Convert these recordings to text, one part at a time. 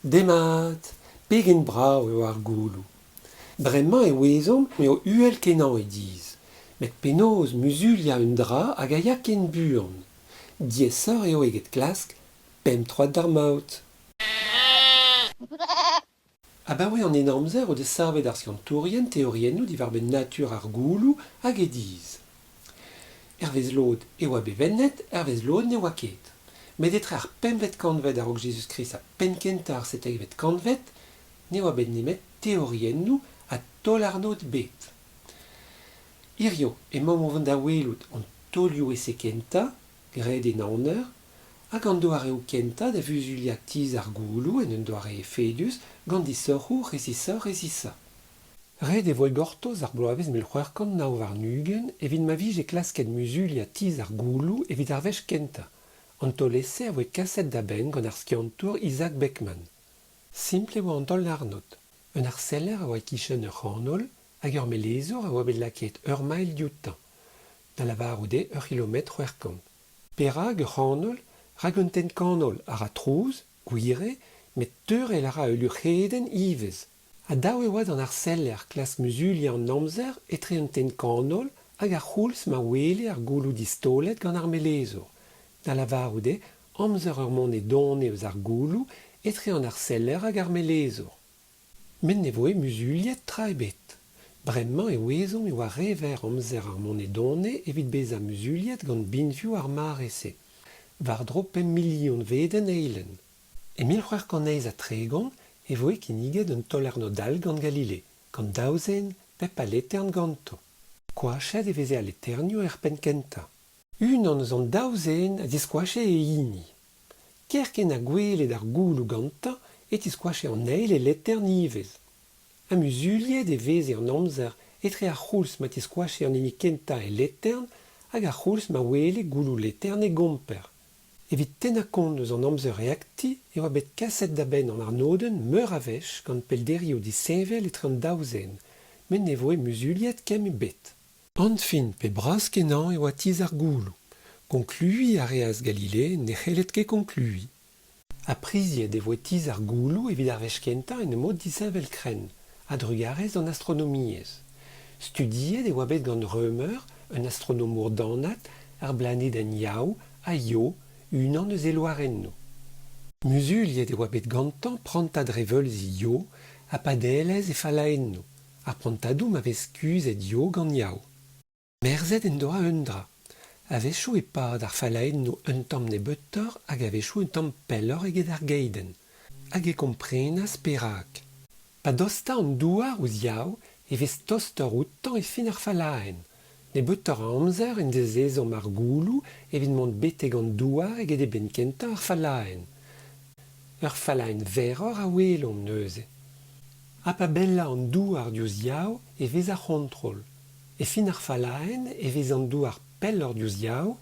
Demat! Pegen brav eo ar gouloù. Bremañ e ouezomp eo uhel-kenañ e dizh. Met penaos muzuliañ un dra hag a ya ken buan ? Diaesoc'h eo eget klask pemp troad d'ar maout. Abaoe an Henamzer o deus savet ar skiantourien teoriennoù diwar-benn natur ar gouloù hag e dizh. Hervez lod e oa bevennet, hervez lod ne oa ket. Met etre ar pempvet kantved a-raok Jezuz-Krist ha penn-kentañ ar setekvet kantved ne oa bet nemet teoriennoù ha taol-arnod ebet. Hiziv emaomp o vont da welout an taolioù-ese kentañ graet en aner, hag an doareoù kentañ da vuzuliañ tizh ar gouloù en un doare efedus gant disoc'hoù resisoc'h-resisañ. Ret e voe gortoz ar bloavezh 1629 evit ma vije klasket muzuliañ tizh ar gouloù evit ar wech kentañ. An taol-ese a voe kaset da benn gant ar skiantour Isaac Beeckman. Simpl e oa an taol-arnod. Un arseller a oa e-kichen ur c'hanol hag ur melezour a oa bet lakaet ur mailh dioutañ, da lavarout eo ur c'hilometr 600. Perak ur c'hanol ? Rak un tenn-kanol a ra trouz, gwir eo, met teurel a ra ul luc'hedenn ivez. Ha dav e oa d'an arseller klask muzuliañ an amzer etre un tenn-kanol hag ar c'houlz ma wele ar gouloù distaolet gant ar melezour, da lavarout eo amzer ur monedone eus ar gouloù etre an arseller hag ar melezour. Met ne voe muzuliet tra ebet. Bremañ e ouezomp e oa re verr amzer ar monedone evit bezañ muzuliet gant binvioù ar mare-se, war-dro pemp milion vedenn eilenn. E 1638 e voe kinniget un taol-arnod all gant Galilei, gant daou zen, pep a letern ganto. Koachet e veze al leternioù er penn-kentañ. Unan eus an daou zen a ziskoache e hini. Kerkent ha gwelet ar gouloù gantañ e tiskoache an eil e letern ivez. Ha muzuliet e veze an amzer etre ar c'houlz ma tiskoache an hini kentañ e letern hag ar c'houlz ma wele gouloù letern e gomper. Evit tennañ kont eus an amzer reaktiñ e oa bet kaset da benn an arnodenn meur a wech gant pellderioù disheñvel etre an daou zen, met ne voe muzuliet kemm ebet. Anfin pe bras-kenañ e oa tizh ar gouloù. Konkluiñ a reas Galilei ne c'helled ket konkluiñ. Ha priziet e voe tizh ar gouloù evit ar wech kentañ en un mod disheñvel-krenn, a-drugarez d'an astronomiezh. Studiet e oa bet gant Römer, un astronomour danat, ar blanedenn Yaou ha Io, unan eus e loarennoù. Muzuliet e oa bet gantañ prantad reveulzi Io ha padelezh e fallaennoù. Ar prantadoù ma vez kuzhet Io gant Yaou. Merzet en doa un dra. A-wechoù e pad ar fallaennoù un tamm nebeutoc'h hag a-wechoù un tamm pelloc'h eget ar geidenn. Hag e komprenas perak. Pa dosta an douar ouzh Yaou e vez tostoc'h outañ e fin ar fallaenn. Nebeutoc'h a amzer en deus ezhomm ar gouloù evit mont betek an douar eget e benn-kentañ ar fallaenn. Ur fallaenn verroc'h a welomp neuze. Ha pa bella an douar diouzh Yaou e vez ar c'hontrol. E fin ar fallaenn e vez an douar pelloc'h diouzh Yaou,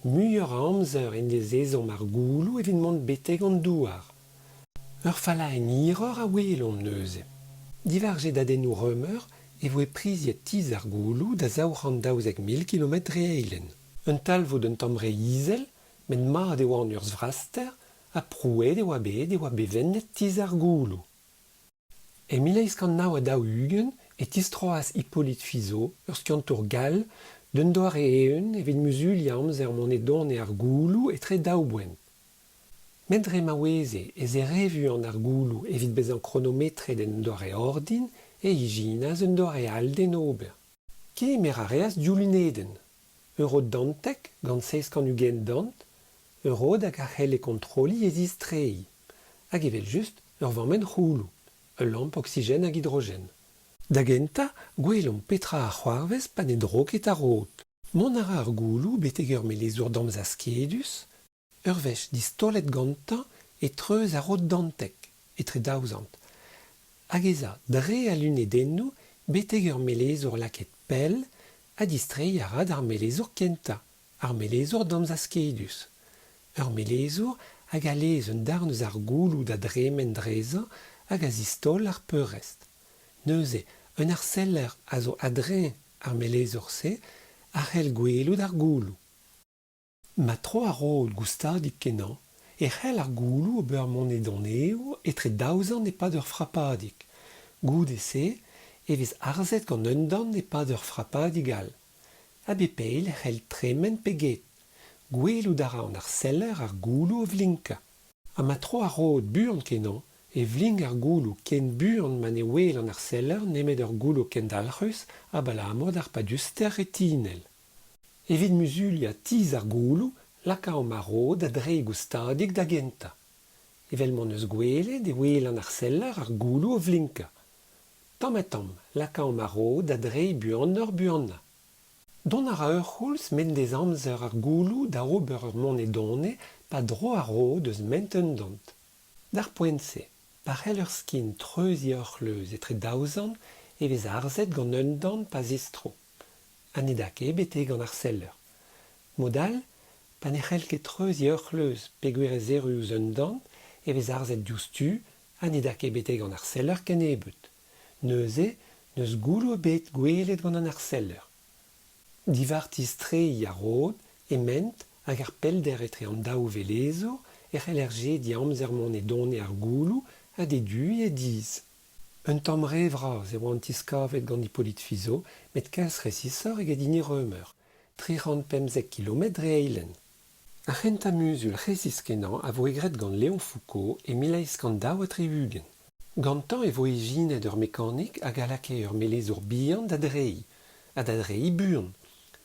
muioc'h a amzer en deus ezhomm ar gouloù evit mont betek an douar. Ur fallaenn hiroc'h a welomp neuze. Diwar jedadennoù Römer e voe priziet tizh ar gouloù da 212 000 kilometr dre eilenn. Un talvoud un tamm re izel, met mat e oa an urzh vraster ha prouet e oa bet e oa bevennet tizh ar gouloù. E 1849 e tistroas Hippolyte Fizeau, ur skiantour gall, d'un doare eeun evit muzuliañ amzer monedone ar gouloù etre daou boent. Met dre ma oueze ez eo re vuan ar gouloù evit bezañ kronometret en un doare ordin e ijinas un doare all d'en ober. Kemer a reas div lunedenn, ur rod dantek gant 720 dant, ur rod hag a c'helle kontroliñ e zistreiñ. Hag evel-just ur vammenn c'houloù, ul lamp oksigen hag hidrogen. Da gentañ, gwelomp petra a c'hoarvez pa ne dro ket ar rod. Mont a ra ar gouloù betek ur melezour damzaskedus, ur wech distaolet gantañ e treuz ar rod dantek, etre daou zant, hag ez a dre al lunedennoù betek ur melezour lakaet pell ha distreiñ a ra d'ar melezour kentañ. Ar melezour damzaskedus. Ur melezour hag a lez un darn eus ar gouloù da dremen drezañ hag a zistaol ar peurrest. Neuze, un arseller a zo a-dreñv ar melezour-se a c'hell gwelout ar gouloù. Ma tro ar rod goustadik-kenañ e c'hell ar gouloù ober monedoneoù etre daou zant e-pad ur frapadig. Goude-se e vez harzet gant un dant e-pad ur frapadig all. A bep eil e c'hell tremen pe get. Gwelout a ra an arseller ar gouloù o vlinkañ. Ha ma tro ar rod buan-kenañ e vlink ar gouloù ken buan ma ne wel an arseller nemet ur gouloù kendalc'hus abalamour d'ar paduster retinel. Evit muzuliañ tizh ar gouloù, lakaomp ar rod da dreiñ goustadik da gentañ. Evel m'hon eus gwelet e wel an arseller ar gouloù o vlinkañ. Tamm-ha-tamm, lakaomp ar rod da dreiñ buanoc'h-buanañ. Dont a ra ur c'houlz m'en dez amzer ar gouloù da ober ur monedone pa dro ar rod eus ment un dant. D'ar poent-se, pa c'hell ur skin treuziñ ur c'hleuz etre daou zant e vez harzet gant un dant pa zistro. Ha ne da ket betek an arseller. Mod all, pa ne c'hell ket treuziñ ur c'hleuz peogwir ez erru ouzh un dant e vez harzet diouzhtu ha ne da ket betek an arseller kennebeut. Neuze n'eus gouloù ebet gwelet gant an arseller. Diwar tistreiñ ar rod, e ment hag ar pellder etre an daou velezour e c'heller jediñ amzer monedone ar gouloù ha deduiñ e dizh. Un tamm re vras e oa an tizh kavet gant Hippolyte Fizeau met kalz resisoc'h eget hini Römer, 315 kilometr dre eilenn. Ar c'hentañ muzul resis-kenañ a voe graet gant Léon Foucault e 1862. Gantañ e voe ijinet ur mekanik hag a lakae ur melezour bihan da dreiñ, ha da dreiñ buan,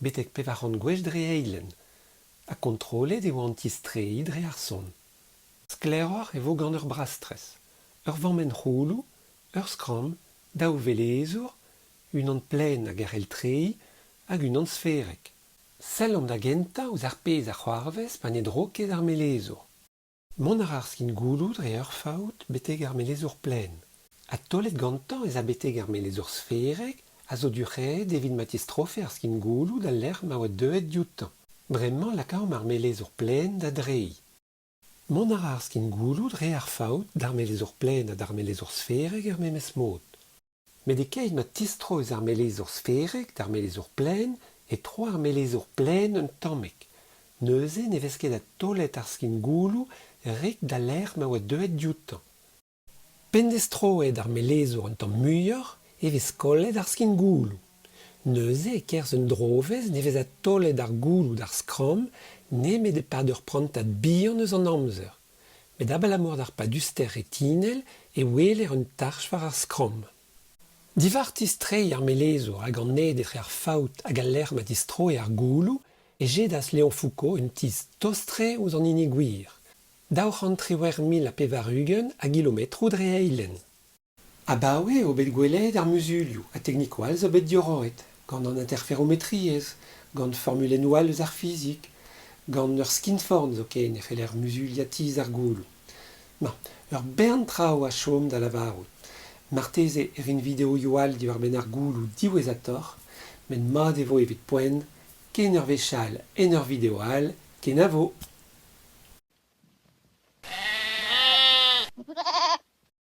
betek 400 gwech dre eilenn. Ha kontrollet e oa an tizh-treiñ dre ar son. Sklaeroc'h e vo gant ur brastres, ur vammenn c'houloù, ur skramm, daou velezour, unan plaen hag a c'hell treiñ, hag unan sferek. Sellomp da gentañ ouzh ar pezh a c'hoarvez pa ne dro ket ar melezour. Mont a ra ar skin-gouloù dre ur faout betek ar melezour plaen. Ha taolet gantañ ez a betek ar melezour sferek a zo durc'haet evit ma tistrofe ar skin-gouloù d'al lec'h ma oa deuet dioutañ. Bremañ lakaomp ar melezour plaen da dreiñ. Mont a ra ar skin-gouloù dre ar faout d'ar melezour plaen ha d'ar melezour sferek er memes mod. Met e-keit ma tistro eus ar melezour sferek d'ar melezour plaen e tro ar melezour plaen un tammig. Neuze ne vez ket adtaolet ar skin-gouloù rik d'al lec'h ma oa deuet dioutañ. P'en dez troet ar melezour un tamm muioc'h e vez kollet ar skin-gouloù. Neuze e-kerzh un drovezh ne vez adtaolet ar gouloù d'ar skramm nemet e-pad ur prantad bihan eus an amzer. Met abalamour d'ar paduster retinel e weler un tarch war ar skramm. Diwar tistreiñ ar melezour hag an hed etre ar faout hag al lec'h ma tistroe ar gouloù e jedas Léon Foucault un tizh tost-tre ouzh an hini gwir, 298,080 a gilometroù dre eilenn. Abaoe eo bet gwelet ar muzulioù ha teknikoù all zo bet diorroet, gant an interferometriezh, gant formulennoù all eus ar fizik, gant ur skinforn zoken e c'heller muzuliañ tizh ar gouloù. Ma, ur bern traoù a chom da lavarout. Marteze e rin videoioù all diwar-benn ar gouloù diwezhatoc'h, met mat e vo evit poent, ken ur wech all en ur video all, kenavo!